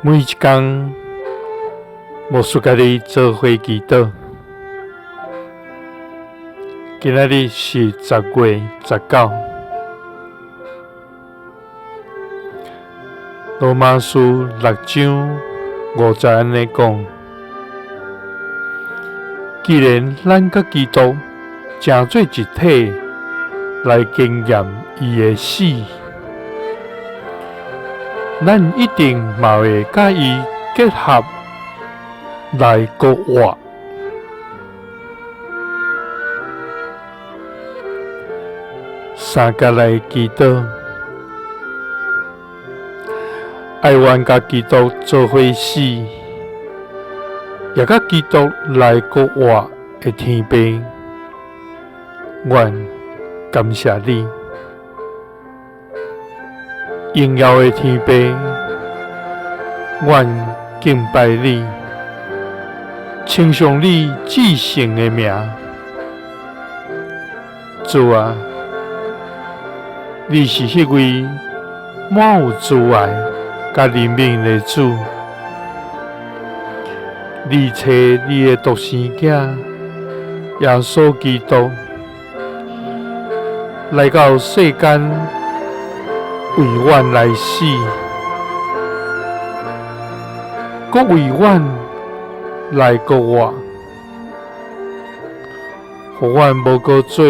每一工，牧師佮你做伙祈禱。今仔日是10月19，羅馬書6章5節按呢講：既然咱佮基督成做一體，來經驗伊的死，咱一定嘛會佮伊結合來復活。相佮來祈禱，愛阮佮基督做伙死，也佮基督來復活的天父，阮感謝你。榮耀的天父，阮敬拜你，稱頌你至聖的名。主啊，你是彼位滿有慈愛佮憐憫的主，你差你的獨生囝耶穌基督來到世間，為阮來死，閣為阮來復活，予阮無閣做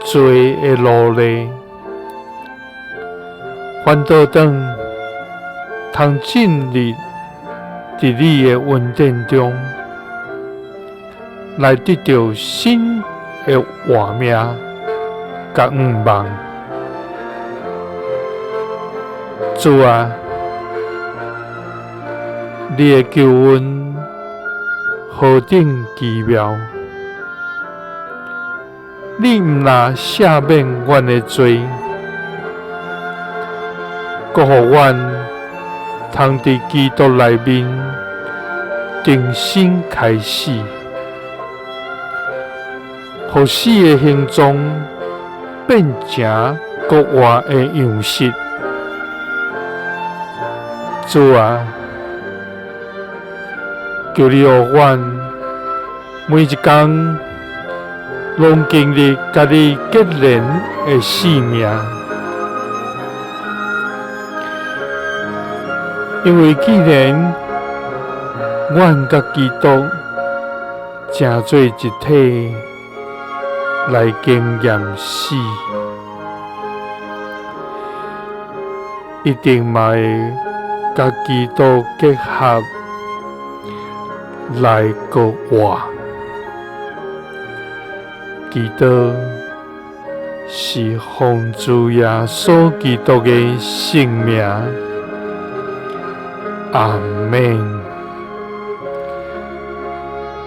罪的奴隸，反倒轉通進入佇你的恩典中，來得著新的活命佮向望。主啊，你的救恩何等奇妙！你毋但赦免阮的罪，閣予阮通佇基督內面重新開始，予死的形狀變成復活的樣式。主啊，求你予阮每一工攏經歷佮你結連的生命，因為既然阮佮基督成做一體來經驗死，一定嘛會佮基督結合來復活。祈禱是奉主耶穌基督的聖名，阿們。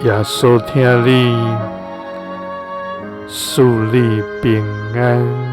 耶穌疼你，賜你平安。